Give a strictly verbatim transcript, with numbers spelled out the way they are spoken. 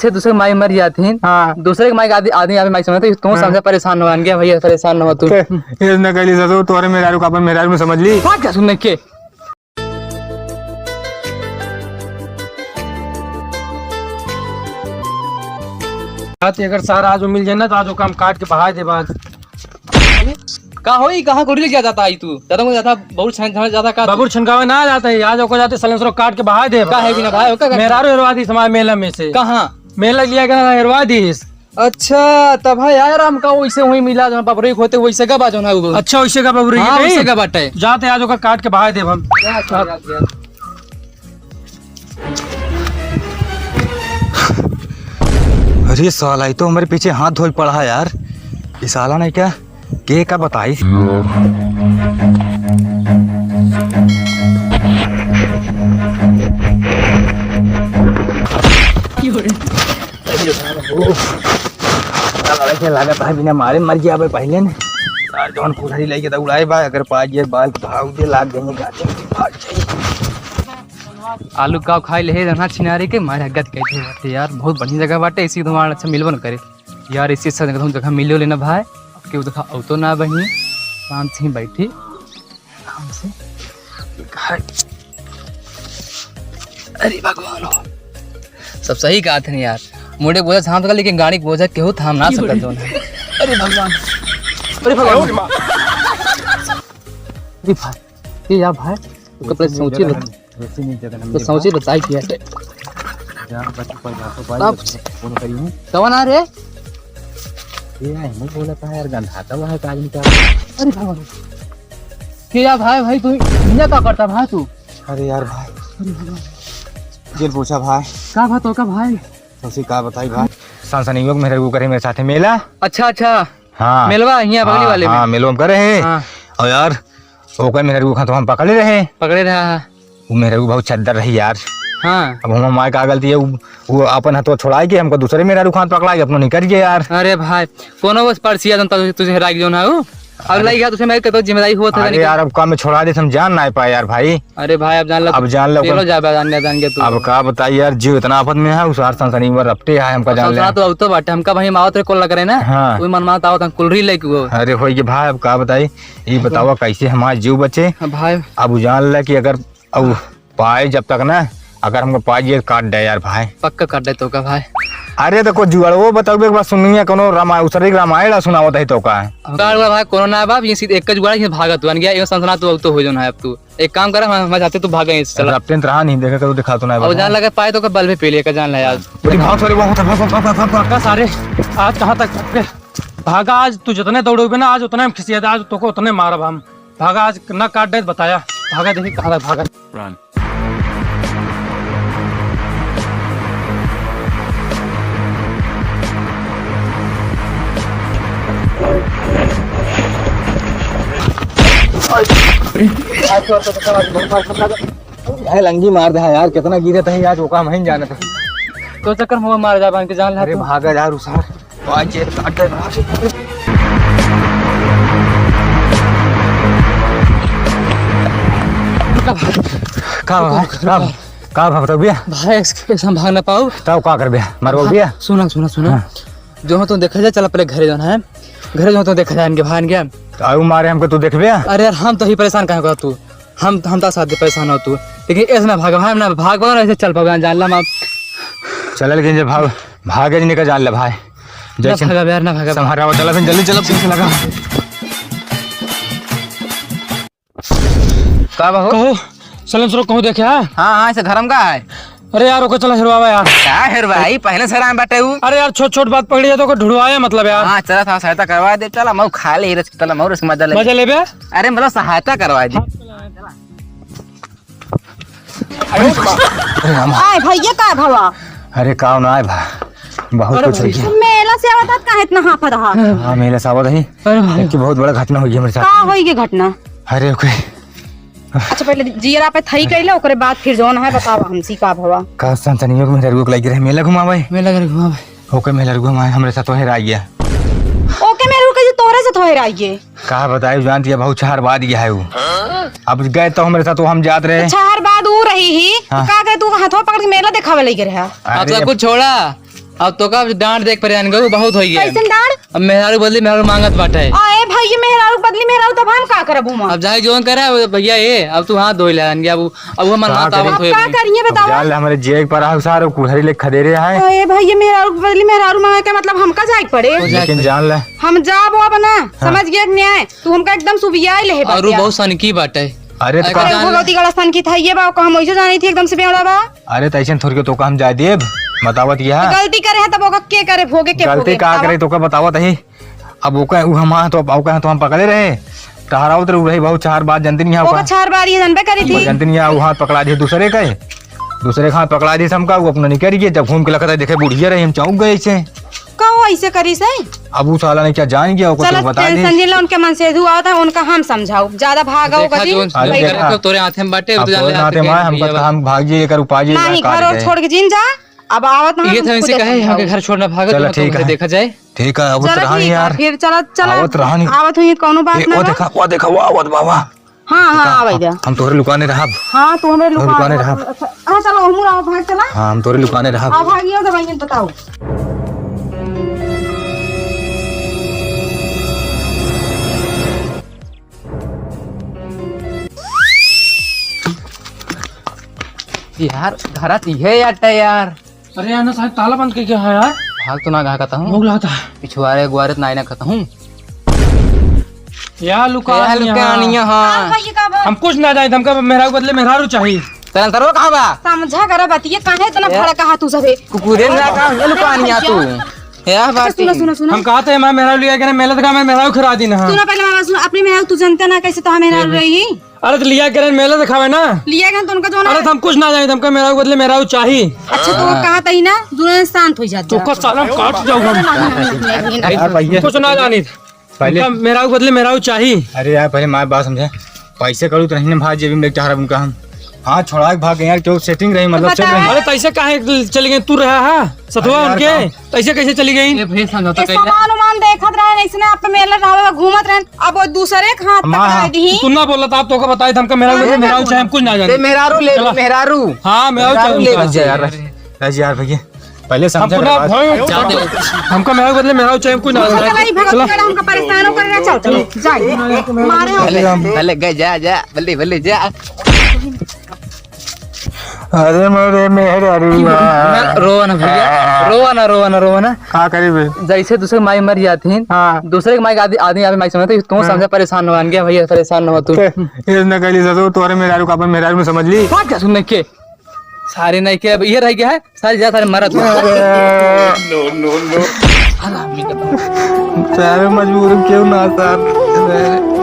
अच्छे दूसरे के माई मर जात ही। हाँ। दूसरे के माई के आदमी, आदमी आवे माई समझते, तू हाँ। समझे परेशान न हो, अनगे भैया परेशान न हो तू। ए, ए न कहली ससुर, तोरे मेहरारू का अपन मेहरारू न समझ ली। भाग जा सुनने के। बात अगर सारा आज मिल जाए ना, तो आज ओका हम काट के बहाय देब आज। का होई, कहाँ गुड़ली जा जाता है तू? ज्यादा मुझे ज्यादा बबुर छन, छन ज्यादा का? बबुर छनकावे ना जाता है, आज ओका जाते सलेंसरो काट के बहाय देब। का है बिना भाई, ओका का? मेहरारू हेरवा दी समाज मेला में से। कहाँ? मेला लिया गया, हेरवा दी। अच्छा, तब है यार, हमका वैसे वही मिला, जौन पपरी होते वैसे का बाजो ना वो। अच्छा, वैसे का पपरी हाँ, के वैसे कहीं? का बाटे। जाते आज ओका काट के बहाय देब हम। जा, जा, जा, जा। अरे साला, ये तो हमारे पीछे हाथ धोई पड़ा है यार। ये साला नहीं क्या? के का बताई? साला के लागत है बिना मारे मर गया बे पहले ने। यार जौन कुल्हाड़ी लेके दौड़ाए बा, अगर पा गए बाल भाग दे, लाग गए गाछी में भाग जाई। आलू काव खाई ले रहा छिनारे के, मारे हगत कहते बाटे यार, बहुत बढ़िया जगह बाटे, इसी तुम्हारा अच्छा मिलबो न करे यार, इसी अच्छा जगह, जगह मिलो लेना भाई, केहू देखा औतो ना बही, शांत से ही बैठी। आराम से। अरे भगवान हो। सब सही कहा थे यार। मुड़े बोझा थाम सकल, लेकिन गाड़ी के बोझा केहू थाम ना सकल जोन है। अरे भगवान। अरे भगवान। अरे भाई, ये या भाई, ओकर पहले सोची बता। वैसे नहीं जगह तो सोची बताई क्या? जा, बस ऊपर जा, तो भाई, अब फोन करिए। कौन आ रे? ये नहीं बोला था यार, गंधाता हुआ है आदमी का। अरे भगवान। के या भाई, भाई तू इन्हें का करता भाई तू? अरे यार भाई, जेल पूछा भाई। का बात हो का भाई? सौसी का बताई भाई? सनसनी युवक मेरे को करे मेरे साथे मेला। अच्छा, अच्छा। हाँ। मेलवा हियाँ बगली हाँ, वाले में। हाँ, मेलवा में करे हैं। हाँ। और यार, ओकर मेहरारू खान तो हम पकड़े रहे। पकड़े रहा है। वो मेहरारू बहुत चद्दर रही यार। हाँ। अब हम माय का गलती है, वो, वो अपन हथवा छोड़ाए के हमको दूसरे मेहरारू खान पकड़ाए के अपनो निकल गए यार। अरे भाई, कोनो बस परसिया जन तुझे, तुझे हेराई जोन है वो। अब अरे। लग गया तुझे मैं कहता हूँ जिम्मेदारी हुआ था अरे यार, अब काम में छोड़ा दे, हम जान ना पाए यार भाई। अरे भाई, अब जान लो, अब जान लो, जेलो अब जाबे, जान ले, जान के तू। अब का बताई यार, जीव इतना आफत में है, उस आर सनसनी में रपटे है, हमका अब जान ले। सनसना तो अब तो बाटे, हमका भाई मावत रे कॉल लग रहे ना। हाँ। कोई मन मावत आवत हम कुलरी लेके वो। अरे होई के भाई, अब का बताई, ये बतावा कैसे हमार जीव बचे। हाँ भाई। अब जान ले कि अगर अब पाए जब तक ना, अगर हमको पाए ये काट दे यार भाई। पक्का काट दे तो का भाई? अरे तो कुछ जुगाड़ वो बताओ, एक बार सुनिए, कोनो रामायण, उसरे रामायण सुनावत है तो का? अब का हुआ भाई, कोनो ना बाप, ये सीधे एक जुगाड़, ये भागत बन गया, ये सनसना तो अब तो हो जाना है अब तू। एक काम कर, हम, हम जाते, तू भागे इससे, चला। रफ्ते में रहा नहीं, देखा करो, दिखा तो ना अब बता। जान लगे पाए तो का बल भी पी लिया, का जान ले यार। बड़ी भाग सारे, भाग, भाग, भाग, भाग, भाग, भाग। का सारे, आज कहाँ तक भागे? भागा आज, तू जितने दौड़ोगे ना, आज उतने हम खिसिया दे, आज तोको उतने मारब हम। भागा आज, ना काट दे, बताया। भागा, देखी कहाँ तक भागा। Run। ए, लंगी मार दे यार, कितना गिरत है आज, ओका हम ही जानत है। तो चक्कर में मार जा, बांध के जान ले अरे तू। भागा यार, उसार। आज ये काट दे, भाग। का भाई? का, का भाई, बताओ भैया? भाई, ऐसे हम भाग ना पाओ। तब का करबे? मरबो भैया? सुना, सुना, सुना। हाँ। जो हो तो देखा जाए, चला पहले घरे जाना है। घरे जो हो तो देखा जाए, इनके भाई, इनके। तो आऊ मारे हमको तू देखबे? अरे यार, हम तो ही परेशान काहे को तू? हम, हम तो साथ परेशान हो तू। लेकिन ऐसे ना भाग, भाई, ना भाग पाओ, ना ऐसे चल पाओ, जान ला हम। चला, लेकिन जब भाग, भागे नहीं का जान ले भाई। ना जैसे भागब यार, ना भागब। संभारा हुआ, चला फिर जल्दी चला, पीछे लगा। का बा हो? कहो, सलेंसरो कहूँ देखे, हाँ? हाँ, हाँ, इसे घर में का है? अरे यार, ओके चला हेरवावा यार। का हेरवाई? पहले से राम बाटे उ। अरे यार, छोट छोट बात पकड़ी है तो ओके ढुड़वाया मतलब यार। हाँ, चला था, सहायता करवा दे, चला, मऊ खा ले, रिस्क, चला, मऊ रिस्क मजा ले। मजा लेबे? अरे, मतलब सहायता करवा दे। अरे राम। आए भैया, का भवा? अरे का ना आए भा, बहुत अरे कुछ हो भैया। गया। मेला से आवत हत, काहे इतना हाफत हा? हाँ, मेला से आवत ही। अरे भाई। एक बहुत बड़ा घटना हो गया मेरे साथ। का होई के घटना? अरे ओके। अच्छा, पहले जियरा पे थई कैले, ओकरे बाद फिर जौन है बतावा हमसी का भवा। का संतनियों को मेरे रुक लगी रहे, मेला घुमावे। मेला घर घुमावे। ओके, मेहरारू हमारे, हमरे साथ हेराई गया। ओके, मेहरारू कही तोहरे साथ हेराई गया। का बताई, जानती है, बहुत छहर बाद गया है वो। अब गए तो हमरे साथ वो हम जात रहे। तो छहर बाद वो रही ही, तो हाँ। का करे तू हथवा पकड़ के मेला देखावे लई गए रहा? अरे अब सब कुछ छोड़ा, अब तोका डाँट देख परेशान गऊ, बहुत होइ गया। कैसन डाँट? अब मेहरारू बदली मेहरारू माँगत बाटे। अरे भइया, मेहरारू बदली मेहरारू, तब हम का करब हुआँ? अब जाए जौन करे, अब भइया ए, अब तू हाथ धोइ ले, अब, अब वो मन का माता करी? अब होए का भाई। करिए अब बतावा? जान ले, हमरे जेब पर आहू सारो कुल्हरी ले खदेरे हैं। अरे भइया, मेहरारू बदली मेहरारू माँगे के मतलब हमका जाए के पड़े? हो जाए लेकिन पड़े। जान ले। हम जाब अब ना, हाँ। समझ गया कि न्याय? तू हमका एकदम सुबियाए लेहे और वो बाटे। बहुत सनकी बाटे। अरे तो अरे का? वो बहुत ही गलत सनकी था ये बा, का हम वैसे जानी थी एकदम से बेवड़ा बा। अरे तो ऐसे थोड़ी के तोका हम जाए देब, बतावत यह। तो गलती करे है तब ओका के करे, भोगे के गलती भोगे, का बतावा? करे तोका बतावत ही। अब ओका उ हम, हाँ, तो अब ओका तो हम पकड़े रहे, टहरावत रहे, उ रही बहुत चार बार जनती नहीं है ओका ओका। चार बार ये जनबे करी थी। जनती नहीं है, उ हाथ पकड़ा दिए दूसरे का, दूसरे का हाथ पकड़ा दिए हमका, उ अपना निकल गए। जब घूम के लगता है देखे बुढ़िया रही, हम चौंक गए ऐसे। का वो ऐसे करी से? अब उ साला ने क्या जान गया, ओका चला तो बता दे। टेंशन जिन ला, उनके मन से धु आवत है, उनका हम समझाओ, ज्यादा भागा देखा कदी। जोन अरे करे देखा। तो तोरे हाथे में बाटे, अब तू जान तोरे ले हाथे में आए, हमका तो हम भाग जाइए, कर उपाय नहीं, काट घर और गए। छोड़ के जिन जा। अब आवत ना, ये हम तो इनसे खुदे कहे, समझाओ। हमके घर छोड़ना भागत, चला, तो ठीक तुमसे है। देखा जाए। ठीक है, अब चला, उतरा नहीं ठीक है, यार। फिर चला, चला। आवत रहा नहीं यार। आवत हुई, कौनो बात ए, ना वो बा। देखा, वो देखा, वो आवत बाबा। हाँ, हाँ, देखा, आवत जा। हम तोहरे लुकाने रहब। हाँ, तू हमरे तोहरे लुकाने लुकाने रहब। रहब। अच्छा, हाँ, चलो, हमू रहो, भाग चला। हाँ, हम तोहरे लुकाने रहब। हाँ, भागियो तो भाई, बताओ। यार, घरा तो इहे अट्टा यार। अरे यार, ना साहब, ताला बंद करके है यार। भाग तो ना कहा कहता हूँ। भूख लगा था। पिछुआरे गुआरे तो ना, ना कहता हूँ। या लुका यार, आनिया। लुका आनिया, हाँ। हाँ, भाई, ये का बात? हम कुछ ना जाने, हमका मेहरारू बदले मेहरारू चाहिए। तेरा अंतरवा कहाँ बा? समझा करा बतिया, काहे इतना ए? भड़का हा तू सभे? कुकुरे ना का, ये लुका आनिया तू। या अच्छा, बात सुनो, है। सुनो, सुनो। हम कहा थे, हमारे मेहरारू लिया के ना, मेहनत का हमारे मेहरारू खरा दी ना। सुनो पहले, मामा, सुनो, अपनी मेहरारू तू जनता ना, कैसे तो हमारे मेहरारू रही? अरे तो लिया के मेला दिखावे ना। लिया के तो उनका जो ना अरे तो हम कुछ ना जाने, हमका मेहरारू बदले मेहरारू चाही। अच्छा, तो वो कहा था ही ना, दुनिया शांत हो जाता। तू का साला हम काट जाऊंगा। नहीं, नहीं, नहीं, नहीं, नहीं। यार भैया। कुछ ना जाने। पहले हमका मेहरारू बदले मेहरारू चाही। अरे यार, पहले मार बात समझे। पैसे करू तो नहीं ना भाई, जेबी में लेके चाह रहा उनका हम। हाँ, छोड़ा के भाग गए यार, क्यों सेटिंग रही, मतलब, तो सेट रही। अरे तो ऐसे काहे चली गई? तू रहा है सतवा अरे यार, उनके, काम तो ऐसे कैसे चली गई? ये भैया समझौता ए, कर ले। सामान उमान देखत रहे, ऐसे ना आप मेला रहवे, घूमत रहे, अब वो दूसरे के हाथ माँ, पकड़ा हाँ। दी। तू ना बोलत, आप तो का बताए, हमका मेहरारू, हाँ, मेहरारू चाहे, हम कुछ ना जाने। ते मेहरारू ले, चला। मेहरारू। हाँ, मेहरारू मेहरारू चाहे ले उनका। बस यार, अरे यार भैया, पहले हम समझा पूरा कर बात। भय जाते हैं। हमका मेहरारू बदले मेहरारू चाहे, हम कुछ ना जाने। चला, ई भगत चला। के हमका परेशान कर रहा, चल, चल, जाए। मारे हम। भले, भले गए, जा, जा, भले, भले जा। अरे मोरे मेहरारू। ना, रोवा ना भैया, रोवा ना, रोवा ना, रोवा ना। का करी बे? जैसे दूसरे के माई मर जाती है, हाँ। दूसरे के माई के आदमी, आदमी आवे माई समझते, तू हाँ। समझा परेशान हो गया भैया, परेशान न हो तू। ते, ये न कहली ससुर, तोहरे मेहरारू का अपन मेहरारू में समझ ली। का सुनने के? सारे नहीं के, अब ये रह गया है, सारे जा, सारे मरत हो। No, no, no। सारे मजबूर क्यों ना साथ।